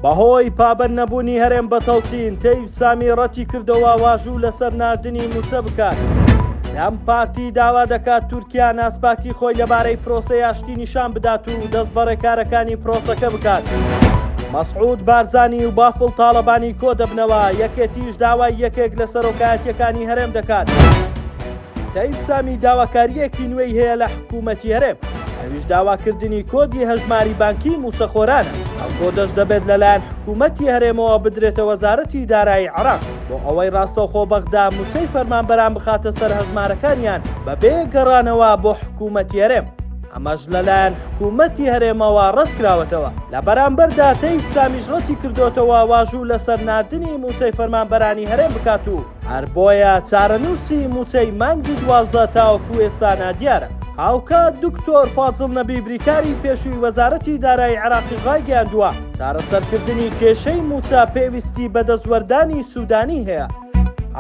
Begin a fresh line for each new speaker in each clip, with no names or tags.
بەهۆی پابەند نەبوونی هەرێم بە تەوتین، تەیف سامی ڕەتیکردەوە واژوو لەسەر ناردنی مووچە بکات. دەم پارتی داوا دەکات تورکیا ناسپاکی خۆی لەبارەی پرۆسەی ئاشتی نیشان بدات و دەست بە ڕێکارەکانی پرۆسەکە بکات. مەسعود بارزانی و بافڵ تاڵەبانی کۆدەبنەوە، یەکێتیش داوای یەکێک لە سەرۆکایەتییەکانی هەرێم دەکات. تەیف سامی داواکارییەکی نوێی هەیە لە حکوومەتی هەرێم، ئەویش داواکردنی کۆدی هەژماری بانکیی مووچەخۆرانە، ئەو کۆدەش دەبێت لەلایەن حکوومەتی هەرێمەوە بدرێتە وەزارەتی دارایی عێراق بۆ ئەوەی ڕاستەوخۆ بەغدا مووچەی فەرمانبەران بخاتە سەر هەژمارەکانیان بەبێ گەڕانەوە بۆ حکوومەتی هەرێم. ئەمەش لەلایەن حکوومەتی هەرێمەوە ڕەتکراوەتەوە. لە بەرامبەردا تەیف سامیش ڕەتیکردۆتەوە واژوو لەسەر ناردنی مووچەی فەرمانبەرانی هەرێم بکات و هەر بۆیە چارەنووسی مووچەی مانگی 12 تاوەکو ئێستا نادیارە. هاوکات دکتۆر فازڵ نەبی بریکاری پێشووی وەزارەتی دارایی عێراقیش ڕایگەیاندووە، چارەسەرکردنی کێشەی مووچە پێویستی بە دەستوەردانی سوودانی هەیە.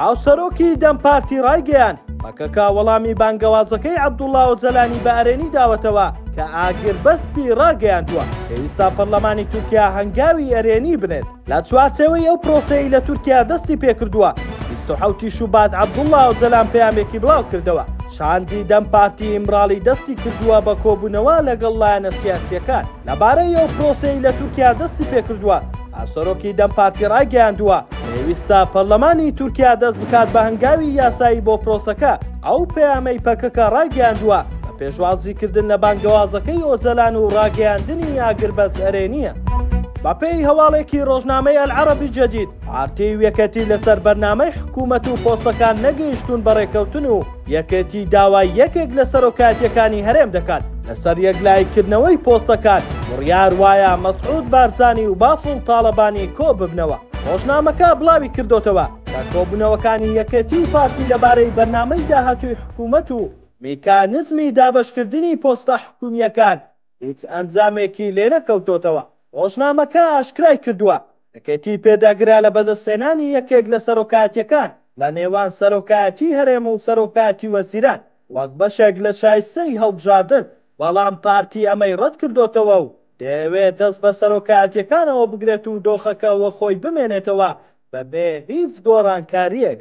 هاوسەرۆکی دەم پارتی ڕایگەیاند، پەکەکە وەڵامی بانگەوازەکەی عەبدوڵا ئۆجەلانی بە ئەرێنی داوەتەوە کە ئاگربەستی ڕاگەیاندووە، پێویستە پەرلەمانی تورکیا هەنگاوی ئەرێنی بنێت. لە چوارچێوەی ئەو پرۆسەیەی لە تورکیا دەستی پێکردووە، 27 ی شوبات عەبدوڵا ئۆجەلان پەیامێکی بڵاوکردەوە، شاندی دەم پارتی ئیمراڵی دەستی کردووە بە کۆبوونەوە لەگەڵ لایەنە سیاسییەکان لەبارەی ئەو پرۆسەی لە تورکیا دەستی پێکردووە، هاوسەرۆکی دەم پارتی ڕایگەیاندووە، پێویستە پەرلەمانی تورکیا دەست بکات بە هەنگاوی یاسایی بۆ پرۆسەکە، ئەو پەیامەی پەکەکە ڕایگەیاندووە بە پێشوازیکردن لە بانگەوازەکەی ئۆجەلان و ڕاگەیاندنی ئاگربەست ئەرێنییە. بەپێی هەواڵێکی ڕۆژنامەی ئەلعەرەبی جەدید، پارتی و یەکێتی لەسەر بەرنامەی حکوومەت و پۆستەکان نەگەیشتوون بە ڕێککەوتن و یەکێتی داوای یەکێک لە سەرۆکایەتییەکانی هەرێم دەکات لەسەر یەکلاییکردنەوەی پۆستەکان، بڕیار وایە مەسعود بارزانی و بافڵ تاڵەبانی کۆببنەوە. ڕۆژنامەکە بڵاویکردۆتەوە کە کۆبوونەوەکانی یەکێتی و پارتی لەبارەی بەرنامەی داهاتووی حکوومەت و میکانزمی دابەشکردنی پۆستە حکوومییەکان هیچ ئەنجامێکی لێنەکەوتۆتەوە. ڕۆژنامەکە ئاشکرای کردووە، یەکێتی پێداگرە لە بەدەستهێنانی یەکێک لە سەرۆکایەتییەکان لە نێوان سەرۆکایەتی هەرێم و سەرۆکایەتی وەزیران وەک بەشێک لە شایستەی هەڵبژاردن، بەڵام پارتی ئەمەی ڕەتکردۆتەوە و دەیەوێت دەست بە سەرۆکایەتییەکانەوە بگرێت و دۆخەکە وەخۆی بمێنێتەوە بەبێ هیچ گۆڕانکارییەک.